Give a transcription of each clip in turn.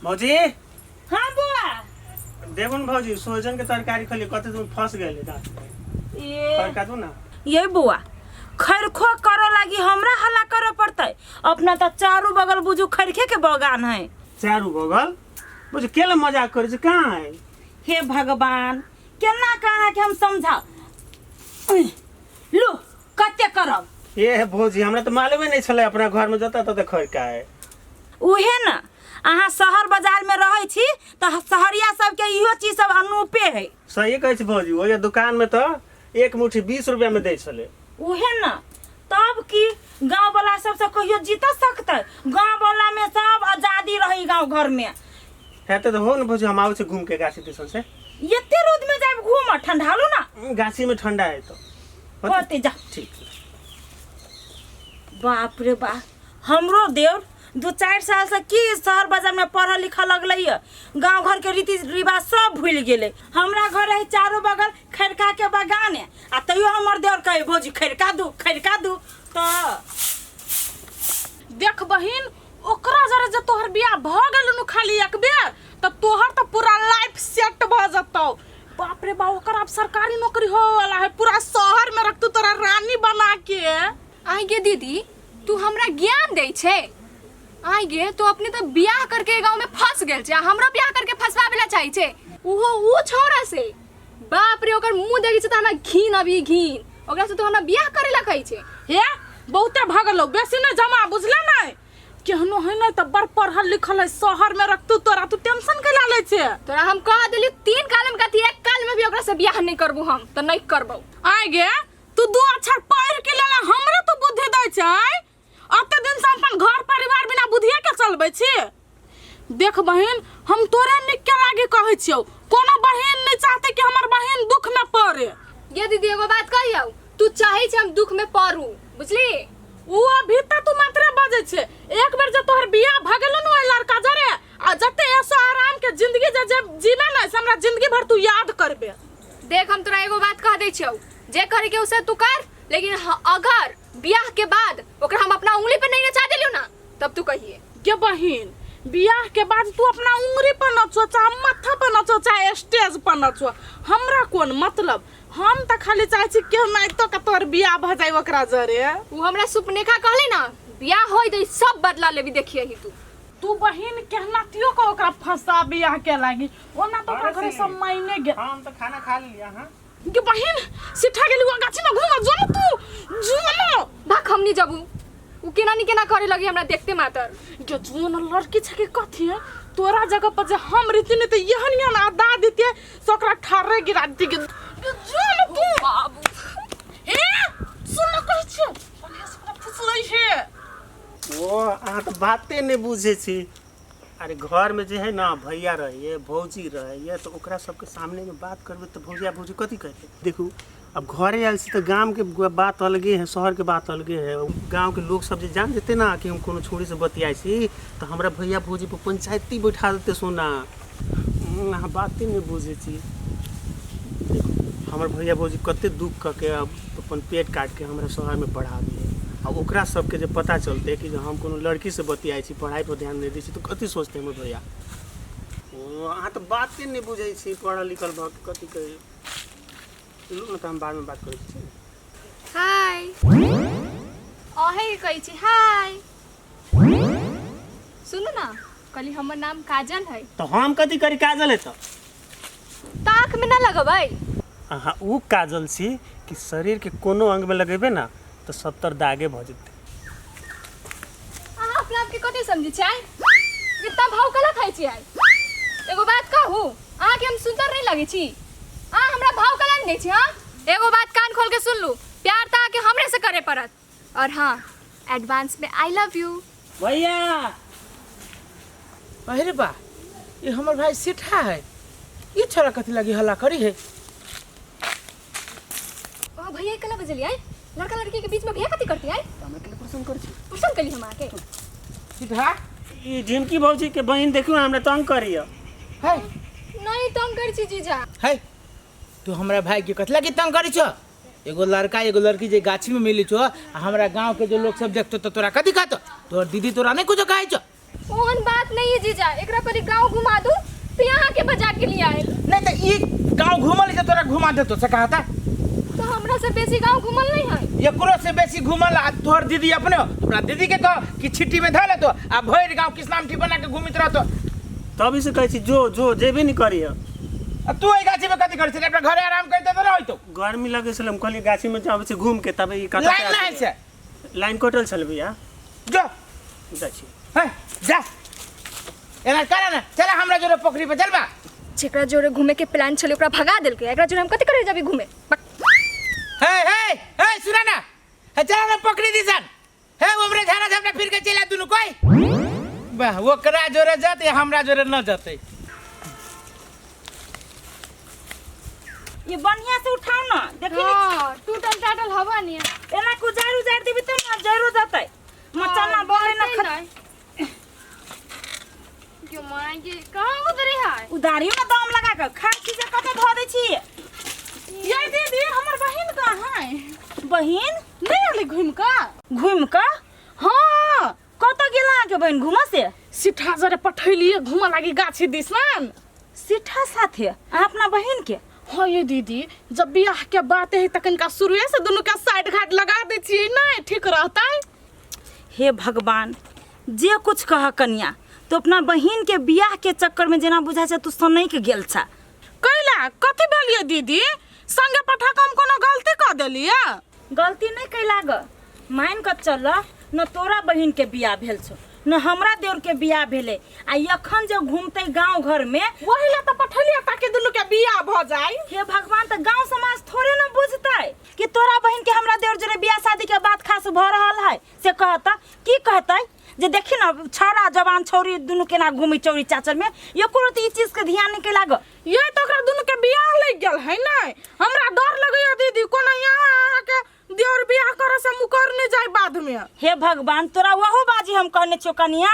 भौजी। हाँ बुआ। देबो न भौजी, सोहजन के तरकारी खलिए, कते दिन फंस गेले दांत में। ये खरका दू ना। ये बुआ, खरखो करे लागी हमरा हल्ला करे पड़तै? अपना तो चारू बगल बुझू खरखे के बगान है। चारू बगल बुझ केला मजाक करे छै कहाँ है? हे भगवान, केना कहाँ के हम समझाओ। लू, कते करब? ये भौजी, हमरा तऽ मालूमे नहि छलै अपना घरमे जतऽ ततऽ खरका है। उहे न, अहाँ शहर बाजार में रहै छी तऽ शहरिया सबके इहो चीज सब अनूपे है। सही कहै छी भौजी, ओहि दुकानमे तऽ एक मुट्ठी 20 रुपैआमे दै छलै। उहे न, तब की गाँव वाला सबसे कहियो जीत सकतै? गाँव वाला में सब आजादी रही गाँव घर में। हेतै तऽ हो ने भौजी, हम आबै छी घूम के गाछी दिसन से। एते रौद में जाब घूम? ठंडा लो ना। गाछी में ठंडा है तो होते जा। ठीक। बाप रे बाप, हमरो देवर 2-4 साल से की शहर बाजार में पढ़ल लिखल लगलै ये, गांव घर के रीति रिवाज सब भूल गेलै। हमरा घर है चारो बगल खैरका के बगान है, आ तैयो हमर देवर कहे भौजी खैरका दू, खैरका दू। तो देख बहिन, ओकरा जरे जे तोहर बियाह भ गेल नु खाली एक बेर, त तोहर त पूरा लाइफ सेट भ जतौ। बाप रे बाप, ओकर अब सरकारी नौकरी हो वाला है, पूरा शहर में रखतू तोरा रानी बना के। आइ गे दीदी, तू हमरा ज्ञान दै छै? आइ गे, तू अपने तऽ बियाह करके गाँव में फंस गेल छै आ हमरो बियाह करके फंसवावे ला चाहै छै, उहो ऊ छौड़ा से। बाप रे, ओकर मुंह देखै छै तऽ हमरा घिन अभी घिन। ओकरा से तू हमरा बियाह करे ला कहै छै? हे, बहुते भऽ गेलौ, बेसी नहि जमा, बुझले नहि? केहनो है नहि तऽ बड़ पढ़ल लिखल है, शहर में रखतू तोरा, तू टेंशन कैला लै छै? तोरा हम कह देली 3 काल में कथी, 1 काल में भी ओकरा से बियाह नहीं करबो हम तऽ नहीं करबो। आइ गे, तू 2 अक्षर पढ़ के लेला, हमरे तू बुद्धि दै छै? अते दिन से अपन घर परिवार बिना बुद्धिए के चलबै छी। देख बहिन, हम तोरे निक के लागी कहै छियौ, कोनो बहिन नहीं चाहते कि हमर बहिन दुख में पड़े। गे दीदी, एगो बात कहियौ, तू चाहे छै हम दुख में पड़ू, बुझली? उ अभी तक तू मात्रे बजै छै, एक बेर जे तोहर बियाह भ गेलो न ओहि लड़का जरे, आ जते ऐसो आराम के जिंदगी जे जे जीबे न, से हमरा जिंदगी भर तू याद करबे। देख, हम तोरा एगो बात कह दै छियौ, जे करे के उसे तू कर, लेकिन अगर बियाह के बाद ओकरा हम अपना उंगली पे नहीं नचा देलियो ना, तब तू कहिए। गे बहिन, बियाह के बाद तू अपना उंगली पर नचो, चाहे माथा पर नचो, चाहे स्टेज पर नचो, हमरा कोन मतलब? हम तऽ खाली चाहै छी केनाहितो के तोहर बियाह भऽ जाय ओकरा जरे। उ हमरा सुपनेखा कहले ना, बियाह होई तऽ ई सब बदला लेबी, देखिए ही तू। तू बहिन केहनातियो के ओकरा फंसा बियाह के लागी, ओना तो ओकरा घरे सब मायने गेल। हम तऽ खाना खा लेलियै अहाँ। गे बहिन, सिठा गेली ओ गाछी में घूम, जो न तू, जो न। भाग, हम नहीं जबू, उ केना नहीं केना करे लगी हमरा देखते मातर। गे जो न, लड़की छै कि कथी है? तोरा जगह पर जे हम रहती ने तऽ एहन एहन अदा देतियै से ओकरा ठारे गिरा देती। गे जो न तू। बाबू। ए सुन न, कहै छियौ बढ़िया से ओकरा फुसलै हे। ओ अहाँ तऽ बाते नहि बुझै छी। अरे घरमे जे है ना भैया रहैए, भौजी रहैए, तऽ ओकरा सबके सामनेमे बात करबै तऽ भौजी आ भौजी कथी कहतै? देखू, अब घरे आयल छी तऽ गामके बात अलगे है, शहरके बात अलगे है। गाँवके लोक सब जे जान जेतै ना कि हम कोनो छोड़ीसँ बतियाइ छी, तऽ हमरा भैया भौजी पर पंचायती बैठा देतै। सोना, अहाँ बाते नहि बुझै छी। देखू, हमर भैया भौजी कते दुख कऽ के अब अपन पेट काटिके हमरा शहरमे पढ़ाबैए, आ ओकरा सबके जे पता चलतै कि जे हम कोनो लड़कीसँ बतियाइ छी, पढ़ाइपर ध्यान नहि दै छी, तऽ कथी सोचतै हमर भैया? ओ अहाँ तऽ बाते नहि बुझै छी, पढ़ल लिखल भऽ के कथी कही। लू ने, तऽ हम बादमे बात करै छी। हाय, अहें के कहै छी हाय। सुनू ना, कहली हमर नाम काजल है। तऽ हम कथी करी, काजल है तऽ? तऽ आँखमे ना लगबै। अहाँ उ काजल छी कि शरीरके कोनो अंगमे लगेबै ने तऽ सभतर दागे भऽ जेतै। अहाँ अपना आपके कथी समझै छियै? इतना भाव कला खाइ छियै? एगो बात कहू, अहाँके हम सुन्दर नहि लगै छी? अहाँ हमरा भाव कला नहि दै छी? हाँ, एगो बात कान खोल के सुन लू, प्यार तऽ अहाँके हमरे से करे पड़त। और हाँ, एडवांस में I love you. भैया। अरे बा, ये हमर भाई सेठा है, ये छोरा कथी लगी हल्ला करी है? ओ भैया, कला बजलियै? लड़का लड़की के बीच में भैया कथी करती आई? हमरा के पसंद करै छी? पसंद कली हम आके। सीधा ई झिमकी भौजी के बहिन देखियौ, हमरा तंग करिय। है। नहीं तंग कर छी जीजा। है, तू हमरा भाई के कथी लगी तंग करी छो? एगो लड़का एगो लड़की जे गाछी में मिली छो, आ हमरा गांव के जो लोग सब देखतो तो तोरा कथी कहतो? तोहर दीदी तोरा नहीं कुछो कहै छो? ओहन बात नहीं है जीजा, एकरा पर गांव घुमा दू तो यहाँ के बजा के लिए आयल। नहीं तो ई गांव घूमल है तोरा घुमा देतो से कहता। तो हमरा से बेसी गांव घूमल नहीं है। एकरो से बेसी घूमल आ तोहर दीदी अपने, अपना दीदी के कह कि छिट्टी में धऽ लेतो आ भरि गांव किसनामठी बना के घूमित रहतो। तभी से कहै छी जो जो जेबे नहीं करिय। आ तू एहि गाछी में कथी करै छी? अपना घरे आराम करते तऽ रहतो। गर्मी लगै छलै, हम कहलियै गाछी में जाबै छी घूम के, तब ई कतऽ लाइन नहीं छै। लाइन कटल छल भैया। जो जाइ छी। हैं जा एना कर ना, चल हमरा जोरे पोखरी पे चलबा। जेकरा जोरे घूमे के प्लान छलै ओकरा भगा देलकै, एकरा जोरे हम कथी करे जाबी घूमे? हे हे हे सुना ना, हे चल ना पोखरी दिसन। हे हमरे झाड़ा झपटा फिर के चला दुनु कोई। वाह ओकरा जोरे जाते हमरा जोरे न जाते। ये बढ़िया से उठाओ ना, देखी नहीं। हां टूटल टाटल हवा नहीं एना को उजार उजार देबी त ना जरो जतै। मचाना बहे ना खत। क्यों मांगे कहां उधरे है? उधारियो में दाम लगा के खार चीज कत धो दै छी। ये दीदी हमर बहिन कहाँ है? बहिन नहीं आले घूम का? घूम का? हाँ। कत गेला अहाँके बहिन घूम से? सिठा जरे पठैलिए घूम लागी गाछी दिसन। सिठा साथे अहाँ अपना बहिन के? हाँ ये दीदी, जब बियाह के बात है तखन का शुरुए से दुनू के साइड घाट लगा दै छियै, नहीं ठीक रहतै। हे भगवान, जे कुछ कह कनिया, तो अपना बहिन के बियाह के चक्कर में जेना बुझाइ छै तू सनैक गेल छा। कैला कथी भेलिए दीदी? संगे पठा के हम कोनो गलती कऽ देलिए? गलती नहीं कैला ग, मान के चल न तोरा बहिन के बियाह भेल छौ न हमरा देवर के बियाह भेलै, आ एखन जे घूमतै गांव घर में वही ला तऽ पठेलिए ताकि दुनू के बियाह भऽ जाय। हे भगवान, तऽ गांव समाज थोड़े न बुझतै कि तोरा बहिन के हमरा देवर जोरे बियाह शादी के बात खास भऽ रहल है। से कहता की कहतै जे देखी न छौड़ा जवान छौरी दुनू केना घूमै चौरी चाचर में, एको रत्ती ई चीज के ध्यान नहीं कैला ग। ये तो ओकरा दुनू के बियाह लागि गेल है नै, हमरा डर लगैया दीदी कोनो यहाँ अहाँके देवर बियाह करे से मुकर नहीं जाय बाद में। हे भगवान, तोरा वहू बाजी हम कहने छियो कनिया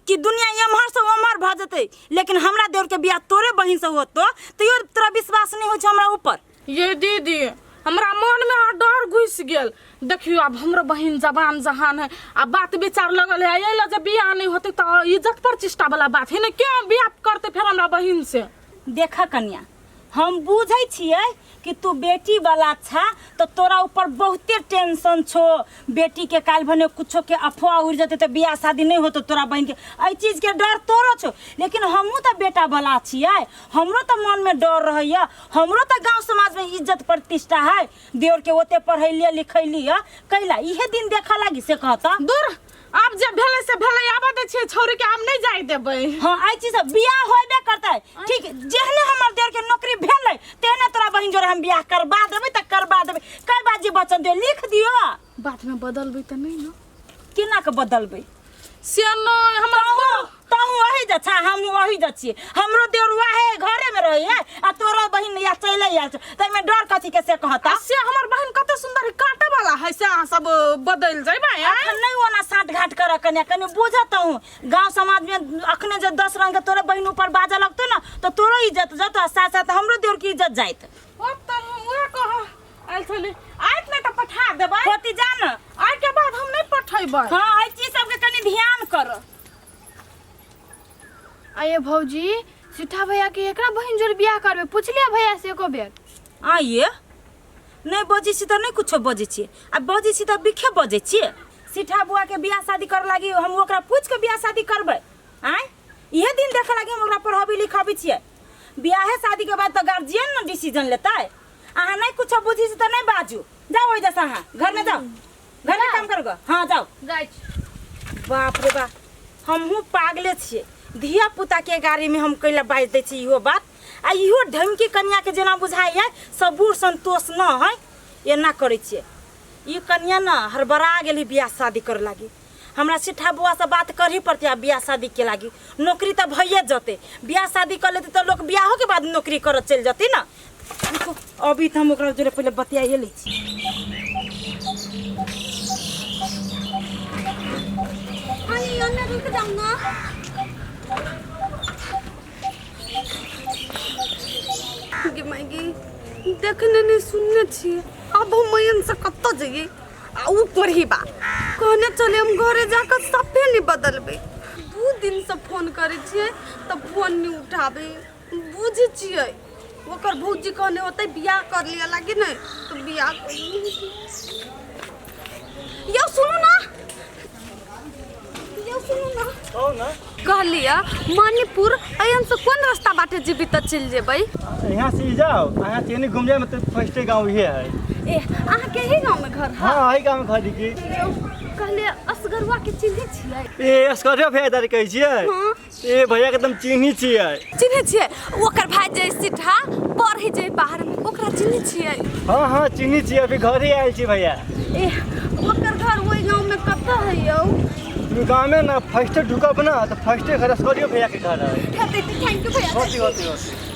कि दुनिया एम्हर से ओम्हर भऽ जेतै, लेकिन हमरा देवर के बियाह तोरे बहिन से होतो तैयो तोरा विश्वास नहीं होइ छौ हमरा ऊपर। ये दीदी हमरा मन में डर घुस गेल। देखियो अब हमरो बहिन जवान जहान है आ बात विचार लगल है, एहि लए जे बियाह नहीं होते तऽ इज्जत प्रतिष्ठा वाला बात है ने, क्यों बियाह करते फेर हमरा बहिन से? देख कनिया, हम बुझै छियै कि तू बेटी वाला छा तो तोरा ऊपर बहुते टेंशन छो, बेटी के काल भने कुछो के अफवाह उड़ जेतै तऽ बियाह शादी नहीं होतो तोरा बहिन के, एहि चीज के डर तोरो छो। लेकिन हमहूँ तऽ बेटा वाला छियै, हमरो तऽ मन में डर रहैया, हमरो तऽ गाँव समाज में इज्जत प्रतिष्ठा है, देवर के ओते पढ़ैलियै लिखैलियै कैला इहे दिन देखऽ लागी से कहता। दूर आब जे भेलै से भेलै, आबऽ दै छियै छौड़ी के, आब नहीं जाय देबै। हाँ एहि चीज से बियाह होबे करतै, ठीक जेहने हमर देवर के नौकरी भेलै तेहने तोरा बहिन जोरे हम बियाह करबा देबै तऽ करबा देबै। कै बाजी वचन दियो, लिख दियो। बात में बदलबै तऽ नहीं ने? केना के बदलबै? से नहीं हमरा तहूँ वही जा छा, हमहूँ वही जा छियै, हमरो देवर वहे घरे में रहै है आ तोरो बहिन या चले आयल छौ, ताहिमे डर कथी के से कहता? से हमर बहिन कते सुंदर काटे वाला है से अहाँ सब बदल जइबै? अखन नहीं ओना साँठ घाट कर कन्या, कनि बुझत हूँ गाँव समाज में अखने जे 10 रंग के तोरे बहिन ऊपर बाजऽ लगतौ ना तो तोरो इज्जत जत आ साथ साथ हमरो देवर के इज्जत जाइत। ओ तऽ उएह कह आयल छली, आयत नहि तऽ पठा देबै। होती जा न, आइ के बाद हम नहीं पठेबै। हाँ एहि चीज सबके कनि ध्यान कर। आये भौजी, सीता भैया के एकरा बहिन जोड़ बियाह करबे, पुछलिए भैया से एको बेर? आइए नहीं बजै छी तऽ नहीं कुछो बजै छियै, आ बजै छी तऽ बिखे बजै छियै। सीठा बुआ के बियाह शादी कर लागी हम ओकरा पूछ के बियाह शादी करबै? आँय इहे दिन देखे लागी हम ओकरा पढ़ाबी लिखाबी छियै। बियाहे शादी के बाद तऽ गार्जियन ने डिसीजन लेतै। अहाँ नहीं कुछो बुझी छी तऽ नहीं बाजू, जाओ ओहि जैसा अहाँ घर में जाओ, घर में काम करू। हाँ जाओ। जाइ। बाप रे बाप, हमहूँ पागले छियै, धिया पुता के गाड़ी में हम कैला बाजि दै छी इहो बात, आ इहो ढमकी कनिया के जेना बुझाइए सबूर संतोष न है, एना करै छियै। ई कनिया न हड़बड़ा गेली बियाह शादी करे लागी, हमरा सिठा बुआ से बात करही पड़तै आ बियाह शादी के लागी, नौकरी तऽ भइए जतै, बियाह शादी कर लेतै तऽ लोक बियाहो के बाद नौकरी करऽ चलि जतै न। अभी तऽ हम ओकरा जोरे पहिले बतियाइए लै छी। अरे अन्ना रुक जाओ ना। गे माय गे, देखने नहीं सुनने छियै, अब हम मैयन से कतऽ जइयै? आ उ कोढ़ी बा कहने चले हम घरे जाकर सफे नहीं बदलबै। 2 बहुत दिनसँ फोन करै छियै तऽ फोन नहि उठाबै। बुझै छियै ओकर भौजी कहने होतै बियाह कर लिअ लागी नहि तऽ बियाह कर यौ। सुनू ना यौ, सुनू ना। कहू ना। कहलियै मणिपुर एहन से कोन रास्ता बाटे जेबी तऽ चलि जेबै? यहाँ से ई जाओ, यहाँ से एने घूम जाए मतलब फर्स्टे गाँव इहे है। ए, अहाँके एही गाँवमे घर है? हाँ, एही गाँव में घर की। यौ, कहलियै असगरुआ के चिन्है छियै? ए, असगरे भैया दारी कहै छियै? हाँ। ए भैया के एकदम चिन्ही छियै। चिन्है छियै? ओकर भाई जे सीधा पढ़ै जे बाहरमे, ओकरा चिन्है छियै? हाँ हाँ, चिन्ही छियै, अभी घरे आयल छी भैया। ए, ओकर घर ओहि गाँवमे कतऽ है यौ? गाँव में ना फर्स्टे ढुकब ना तऽ फर्स्टे घर असगरियो भैया के घर है। हेतै तऽ thank you भैया। होती होती होती।